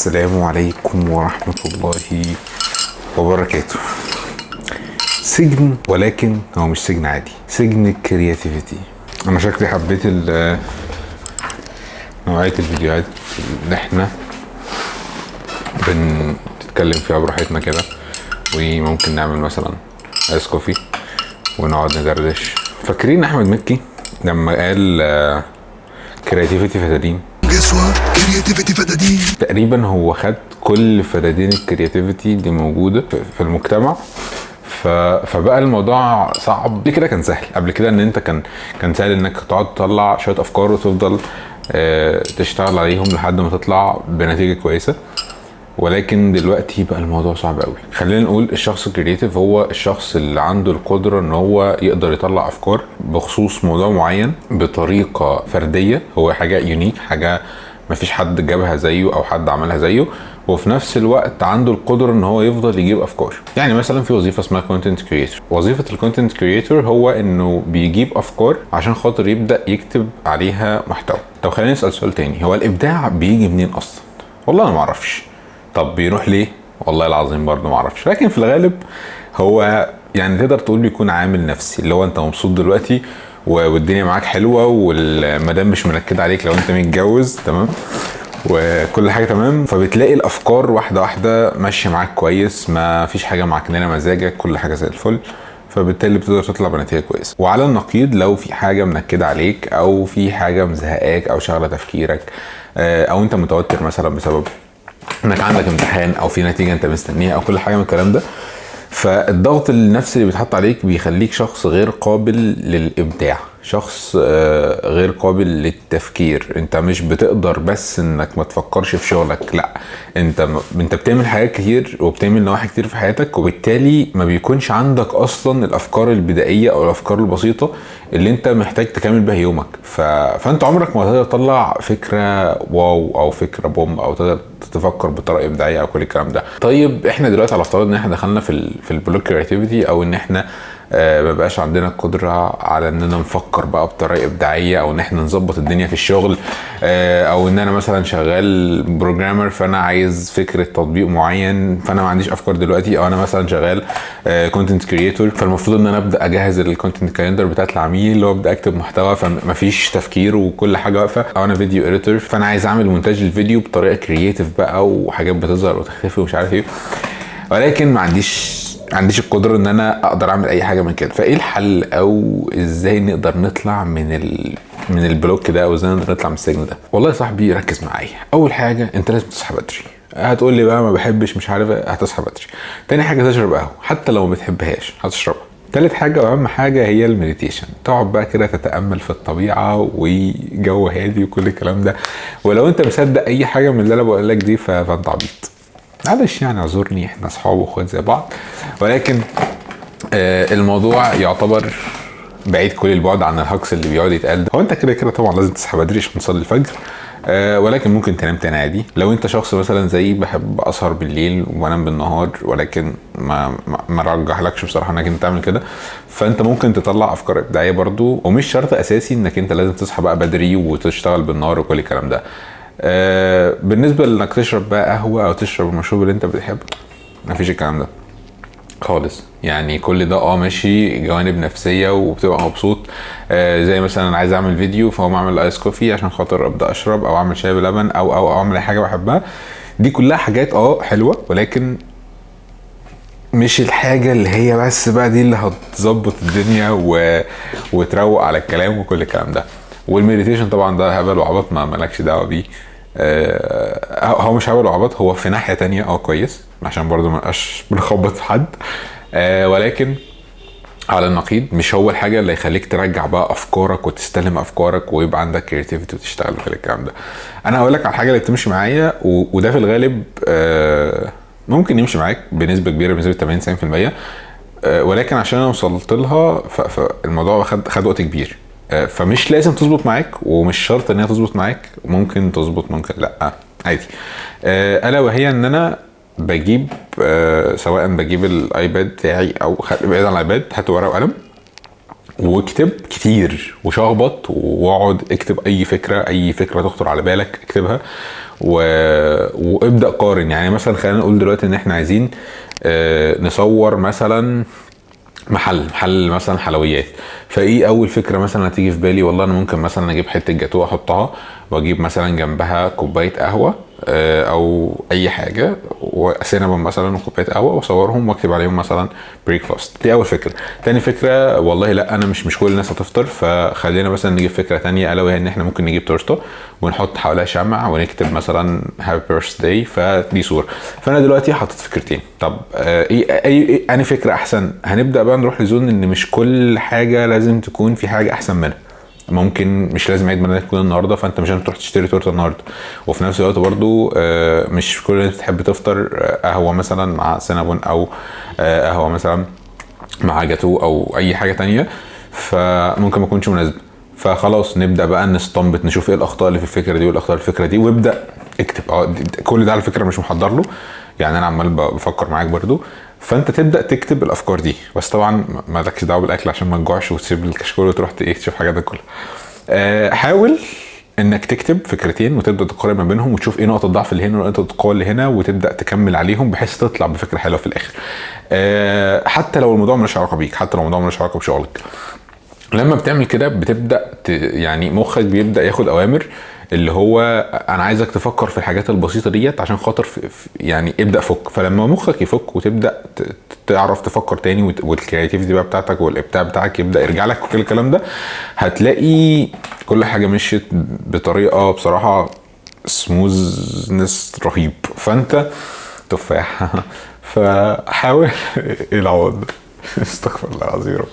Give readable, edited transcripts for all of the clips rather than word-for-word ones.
السلام عليكم ورحمة الله وبركاته. سجن، ولكن هو مش سجن عادي، سجن ال creativity. انا شكلي حبيت نوعية الفيديوهات اللي احنا بنتكلم فيها براحتنا كده، وممكن نعمل مثلا ice coffee ونقعد ندردش. فاكرين احمد مكي لما قال creativity فدادين؟ Guess what؟ creativity فدادين. تقريبا هو خد كل فدادين ال creativity اللي موجودة في المجتمع. فبقى الموضوع صعب. قبل كده كان سهل، قبل كده ان انت كان سهل انك تقعد تطلع شوية افكار وتفضل تشتغل عليهم لحد ما تطلع بنتيجة كويسه، ولكن دلوقتي بقى الموضوع صعب قوي. خلينا نقول الشخص ال creative هو الشخص اللي عنده القدرة ان هو يقدر يطلع افكار بخصوص موضوع معين بطريقة فرديه، هو حاجة unique، حاجة مفيش حد جابها زيه او حد عملها زيه، وفي نفس الوقت عنده القدرة ان هو يفضل يجيب افكار. يعني مثلا في وظيفة اسمها content creator. وظيفة ال content creator هو انه بيجيب افكار عشان خاطر يبدا يكتب عليها محتوى. طب خلينا نسال سؤال تاني، هو الابداع بيجي منين اصلا؟ والله انا ما اعرفش. طب بيروح ليه؟ والله العظيم برضه ما اعرفش. لكن في الغالب هو يعني تقدر تقول بيكون عامل نفسي، اللي هو انت مبسوط دلوقتي والدنيا معاك حلوة والمدام مش منكده عليك لو انت متجوز، تمام، وكل حاجة تمام، فبتلاقي الافكار واحدة واحدة ماشية معاك كويس، ما فيش حاجة معكننه مزاجك، كل حاجة زي الفل، فبالتالي بتقدر تطلع بنتيجة كويسه. وعلى النقيض لو في حاجة منكده عليك او في حاجة مزهقاك او شغله تفكيرك، او انت متوتر مثلا بسبب انك عندك امتحان او في نتيجة انت مستنيها او كل حاجة من الكلام ده، فالضغط النفسي اللي بيتحط عليك بيخليك شخص غير قابل للابداع، شخص غير قابل للتفكير. انت مش بتقدر بس انك ما تفكرش في شغلك، لا، انت بتعمل حاجات كتير وبتعمل نواحي كتير في حياتك، وبالتالي ما بيكونش عندك اصلا الافكار البدائية او الافكار البسيطة اللي انت محتاج تكمل بيها يومك. فانت عمرك ما تقدر تطلع فكرة wow او فكرة boom او تقدر تفكر بطريقة ابداعية او كل الكلام ده. طيب احنا دلوقتي على افتراض ان احنا دخلنا في ال block creativity، او ان احنا ما بقاش عندنا القدرة على اننا نفكر بقى بطريقة ابداعية، او ان احنا نظبط الدنيا في الشغل، او ان انا مثلا شغال programmer فانا عايز فكرة تطبيق معين فانا ما عنديش افكار دلوقتي، او انا مثلا شغال content creator فالمفروض ان انا ابدا اجهز ال content calendar بتاعت العميل وابدا اكتب محتوى، فمفيش تفكير وكل حاجة واقفه، او انا video editor فانا عايز اعمل مونتاج الفيديو بطريقة creative بقى وحاجات بتظهر وتختفي ومش عارف ايه، ولكن ما عنديش القدرة ان انا اقدر اعمل اي حاجة من كده. فايه الحل، او ازاي نقدر نطلع من ال block ده، او ازاي نقدر نطلع من السجن ده؟ والله يا صاحبي ركز معايا. اول حاجة انت لازم تصحى بدري. هتقول لي بقى ما بحبش مش عارف إيه، هتصحى بدري. تاني حاجة تشرب قهوة حتى لو ما بتحبهاش هتشربها. تالت حاجة وأهم حاجة هي ال meditation، تقعد بقى كده تتأمل في الطبيعة وجو هادي وكل الكلام ده. ولو أنت مصدق أي حاجة من اللي أنا بقول لك دي فأنت عبيط، معلش يعني اعذرني، احنا اصحاب واخوات زي بعض، ولكن الموضوع يعتبر بعيد كل البعد عن الهجص اللي بيقعد يتقال ده. هو انت كده كده طبعا لازم تصحى بدري عشان تصلي الفجر، ولكن ممكن تنام تاني عادي. لو انت شخص مثلا زيي بحب اسهر بالليل وانام بالنهار، ولكن ما رجحلكش بصراحة انك انت تعمل كده، فانت ممكن تطلع افكار ابداعية برضو، ومش شرط اساسي انك انت لازم تصحى بقى بدري وتشتغل بالنهار وكل الكلام ده. بالنسبة لانك تشرب بقى قهوة او تشرب المشروب اللي انت بتحبه، مفيش الكلام ده خالص. يعني كل ده ماشي جوانب نفسية وبتبقى مبسوط، زي مثلا انا عايز اعمل فيديو فاقوم اعمل ice coffee عشان خاطر ابدا اشرب، او اعمل شاي بلبن، او اعمل اي حاجة بحبها. دي كلها حاجات حلوة، ولكن مش الحاجة اللي هي بس بقى دي اللي هتظبط الدنيا وتروق على الكلام وكل الكلام ده. وال meditation طبعا ده هبل وعبط، ما مالكش دعوة بيه. هو مش هبل وعبط، هو في ناحية تانية كويس عشان برضو ما نبقاش بنخبط في حد، ولكن على النقيض مش هو الحاجة اللي يخليك ترجع بقى أفكارك وتستلم أفكارك ويبقى عندك creativity وتشتغل وكل الكلام ده. أنا هقول لك على الحاجة اللي بتمشي معايا، وده في الغالب، ممكن يمشي معاك بنسبة كبيرة، بنسبة تمانين تسعين في المية، ولكن عشان أنا وصلت لها فالموضوع خد وقت كبير، فمش لازم تظبط معاك ومش شرط إن هي تظبط معاك، ممكن تظبط ممكن لأ عادي. ألا وهي إن أنا بجيب، سواء بجيب الايباد بتاعي او بعيد عن الايباد، هات ورقة وقلم. واكتب كتير وشخبط واقعد اكتب اي فكرة، اي فكرة تخطر على بالك اكتبها، وابدا قارن. يعني مثلا خلينا نقول دلوقتي ان احنا عايزين نصور مثلا محل مثلا حلويات، فايه اول فكرة مثلا هتيجي في بالي؟ والله انا ممكن مثلا اجيب حتة جاتوه احطها، واجيب مثلا جنبها كوباية قهوة او اي حاجة، وسينابون مثلا وكوبايه قهوة، واصورهم واكتب عليهم مثلا breakfast. دي اول فكرة. تاني فكرة، والله لا انا مش كل الناس هتفطر، فخلينا مثلا نجيب فكرة تانية، الا وهي ان احنا ممكن نجيب تورته ونحط حواليها شمع ونكتب مثلا happy birthday، فدي صوره. فانا دلوقتي حاطط فكرتين. طب ايه انهي فكرة احسن؟ هنبدا بقى نروح ل zone ان مش كل حاجة لازم تكون في حاجة احسن منها. ممكن مش لازم عيد ميلادك يكون النهارده، فانت مش لازم تروح تشتري تورته النهارده. وفي نفس الوقت برضو مش كل الناس بتحب تفطر قهوة مثلا مع سينابون، او قهوة مثلا مع جاتو او اي حاجة تانية، فممكن ما تكونش مناسبة. فخلاص نبدا بقى نستنبط، نشوف ايه الاخطاء اللي في الفكرة دي والاخطاء اللي في الفكرة دي، وابدا اكتب. كل ده على فكرة مش محضر له، يعني انا عمال بفكر معاك برضو. فانت تبدا تكتب الافكار دي، بس طبعا ما لكش دعوه بالاكل عشان ما تجوعش وتسيب الكشكول وتروح تشوف حاجات تاكلها. حاول انك تكتب فكرتين وتبدا تقارن ما بينهم، وتشوف ايه نقطة الضعف اللي هنا ونقطة القوة اللي هنا، وتبدا تكمل عليهم بحيث تطلع بفكره حلوة في الاخر. حتى لو الموضوع ملوش علاقة بيك، حتى لو الموضوع ملوش علاقة بشغلك، لما بتعمل كده بتبدا يعني مخك بيبدا ياخد اوامر، اللي هو انا عايزك تفكر في الحاجات البسيطة ديت عشان خاطر يعني ابدا فك. فلما مخك يفك وتبدا تعرف تفكر تاني، وال creativity بقى بتاعتك والابداع بتاعك يبدا يرجع لك وكل الكلام ده، هتلاقي كل حاجة مشيت بطريقة بصراحة smoothness رهيب. فانت تفاح. فحاول ايه العوض ده؟ استغفر الله العظيم يا رب.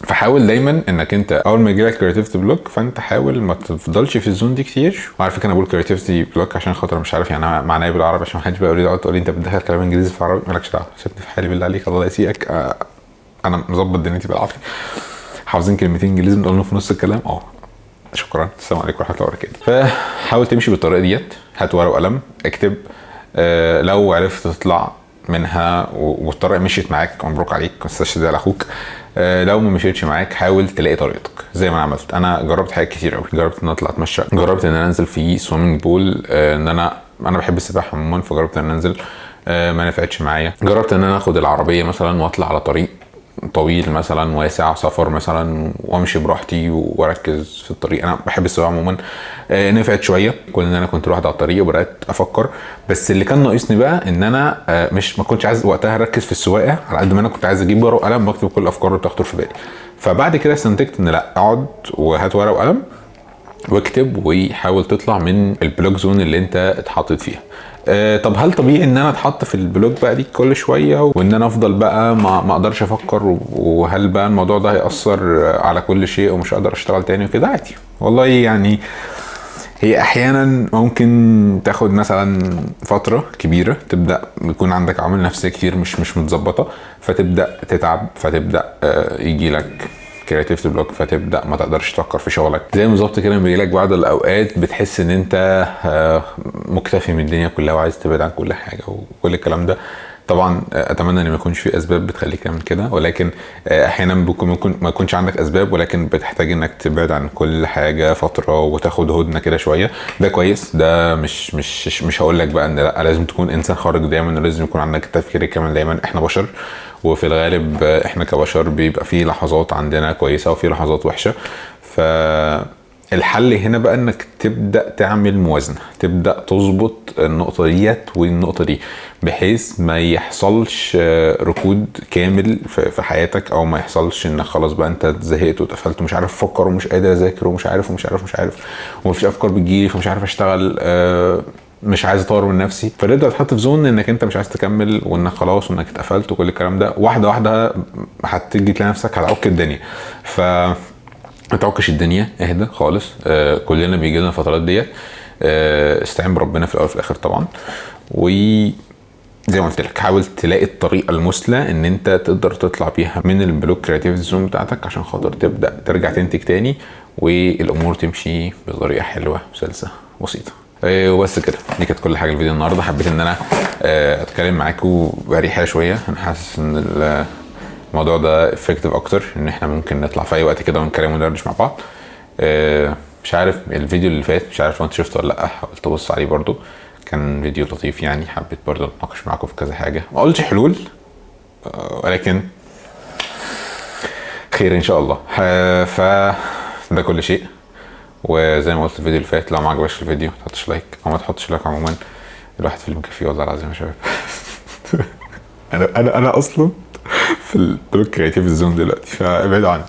فحاول دايما انك انت اول ما يجيلك creativity block، فانت حاول ما تفضلش في ال zone دي كتير. وعلى فكرة انا بقول creativity block عشان خاطر مش عارف يعني معناه ايه بالعربي، عشان ما حدش بقى يقول لي يقعد تقول لي انت بتدخل كلام انجليزي في العربي. مالكش دعوه، سيبني في حالي بالله عليك، الله يسيئك. انا مظبط دنيتي بالعافية، حافظين كلمتين انجليزي بنقولهم في نص الكلام. شكرا، السلام عليكم ورحمة الله وبركاته. فحاول تمشي بالطريقة ديت، هات ورقة وقلم اكتب. لو عرفت تطلع منها والطريقة مشيت معاك مبروك عليك، ما تنساش تدعي لاخوك. لو ما مشيتش معاك حاول تلاقي طريقتك زي ما انا عملت. انا جربت حاجات كتير قوي، جربت ان انا اطلع اتمشى، جربت ان انا انزل في swimming pool، ان انا بحب السباحة عموما، فجربت ان انا انزل، ما نفعتش معايا. جربت ان انا اخد العربية مثلا واطلع على طريق طويل مثلا واسع، سفر مثلا، وامشي براحتي واركز في الطريق. انا بحب السواقة عموما. نفعت شوية، كون ان انا كنت لوحدي على الطريق وبدات افكر. بس اللي كان ناقصني بقى ان انا مش ما كنتش عايز وقتها اركز في السواقة على قد ما انا كنت عايز اجيب ورقة وقلم واكتب كل الافكار اللي بتخطر في بالي. فبعد كده استنتجت ان لا، اقعد وهات ورقة وقلم واكتب، وحاول تطلع من ال block zone اللي انت اتحطيت فيها. طب هل طبيعي ان انا اتحط في ال block بقى دي كل شوية، وان انا افضل بقى ما اقدرش افكر، وهل بقى الموضوع ده هيأثر على كل شيء ومش هقدر اشتغل تاني وكده؟ عادي والله، يعني هي احيانا ممكن تاخد مثلا فترة كبيرة، تبدا يكون عندك عوامل نفسية كتير مش متظبطه، فتبدا تتعب، فتبدا يجي لك creativity block، فتبدا ما تقدرش تفكر في شغلك. زي بالظبط كده لما بيجيلك بعض الاوقات بتحس ان انت مكتفي من الدنيا كلها وعايز تبعد عن كل حاجة وكل الكلام ده. طبعا اتمنى ان ما يكونش في اسباب بتخليك تعمل كده، ولكن احيانا ممكن ما يكونش عندك اسباب، ولكن بتحتاج انك تبعد عن كل حاجة فترة وتاخد هدنة كده شوية. ده كويس، ده مش هقول لك بقى ان لا لازم تكون انسان خارق دايما ولازم يكون عندك التفكير الكامل دايما. احنا بشر، وفي الغالب احنا كبشر بيبقى في لحظات عندنا كويسة وفي لحظات وحشة. فالحل هنا بقى انك تبدا تعمل موازنه، تبدا تظبط النقطة ديت والنقطة دي، بحيث ما يحصلش ركود كامل في حياتك، او ما يحصلش انك خلاص بقى انت زهقت واتقفلت ومش عارف افكر ومش قادر اذاكر ومش عارف ومش عارف ومش عارف ومفيش افكار بتجيلي فمش عارف اشتغل، مش عايز اطور من نفسي. فتبدا تحط في zone انك انت مش عايز تكمل وانك خلاص وانك اتقفلت وكل الكلام ده. واحدة واحدة هتيجي تلاقي نفسك هتعك الدنيا. ف ما تعكش الدنيا، اهدى خالص. كلنا بيجي لنا الفترات ديت. استعين بربنا في الاول وفي الاخر طبعا. وزي ما قلت لك حاول تلاقي الطريقة المثلى ان انت تقدر تطلع بيها من ال block creative zone بتاعتك عشان خاطر تبدا ترجع تنتج تاني والامور تمشي بطريقة حلوة وسلسه بسيطة. وبس كده، دي كانت كل حاجة الفيديو النهارده. حبيت ان انا اتكلم معاكم باريحية شوية. انا حاسس ان الموضوع ده effective اكتر، ان احنا ممكن نطلع في اي وقت كده ونتكلم وندردش مع بعض. مش عارف الفيديو اللي فات، مش عارف لو انت شفته ولا لا، حاولت ابص عليه برضو، كان فيديو لطيف يعني، حبيت برضو اتناقش معاكم في كذا حاجة، ما قلتش حلول ولكن خير ان شاء الله. ف ده كل شيء، وزي ما قلت الفيديو اللي فات، لو ما عجبكش الفيديو ما تحطش like، او ما تحطش like عموما، الواحد في اللي مكفيه والله العظيم يا شباب. انا اصلا في ال block creative zone دلوقتي، فابعدوا عني.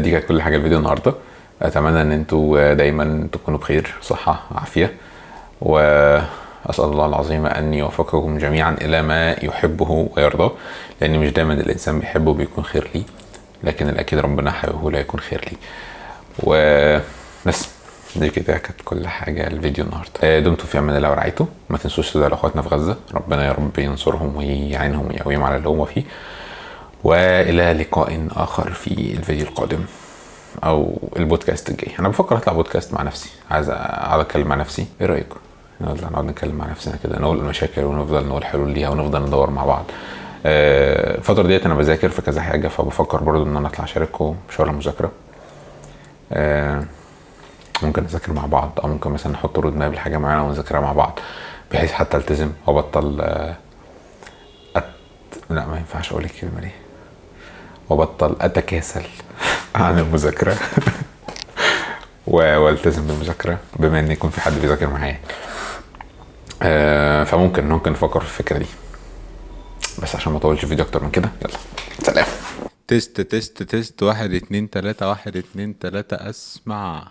دي كانت كل حاجة الفيديو النهارده. اتمنى ان انتوا دايما تكونوا بخير، صحة، عافية، واسال الله العظيم ان يوفقكم جميعا الى ما يحبه ويرضاه، لان مش دايما الانسان بيحبه بيكون خير ليه، لكن الاكيد ربنا حبيبه لا يكون خير ليه. وبس دي كده كانت كل حاجة الفيديو النهارده. دمتم في امان الله ورعايته. ما تنسوش تدعوا لاخواتنا في غزة، ربنا يا رب ينصرهم ويعينهم ويقويهم على اللي هم فيه. والى لقاء اخر في الفيديو القادم او البودكاست الجاي. انا بفكر اطلع بودكاست مع نفسي، عايز اقعد اتكلم مع نفسي. ايه رايكم؟ نقعد نتكلم مع نفسنا كده، نقول المشاكل ونفضل نقول حلول ليها ونفضل ندور مع بعض. الفترة ديت انا بذاكر في كذا حاجة، فبفكر برضو ان انا اطلع اشارككم شغل المذاكرة. ممكن نذاكر مع بعض، او ممكن مثلا نحط road map لحاجة معينة ونذاكرها مع بعض، بحيث حتى التزم وابطل لا ما ينفعش اقول الكلمة دي، وابطل اتكاسل عن المذاكرة والتزم بالمذاكره، بما ان يكون في حد بيذاكر معايا. فممكن نفكر في الفكرة دي، بس عشان ما اطولش الفيديو اكتر من كده. يلا سلام. test test test 1 2 3 1 2 3 اسمع.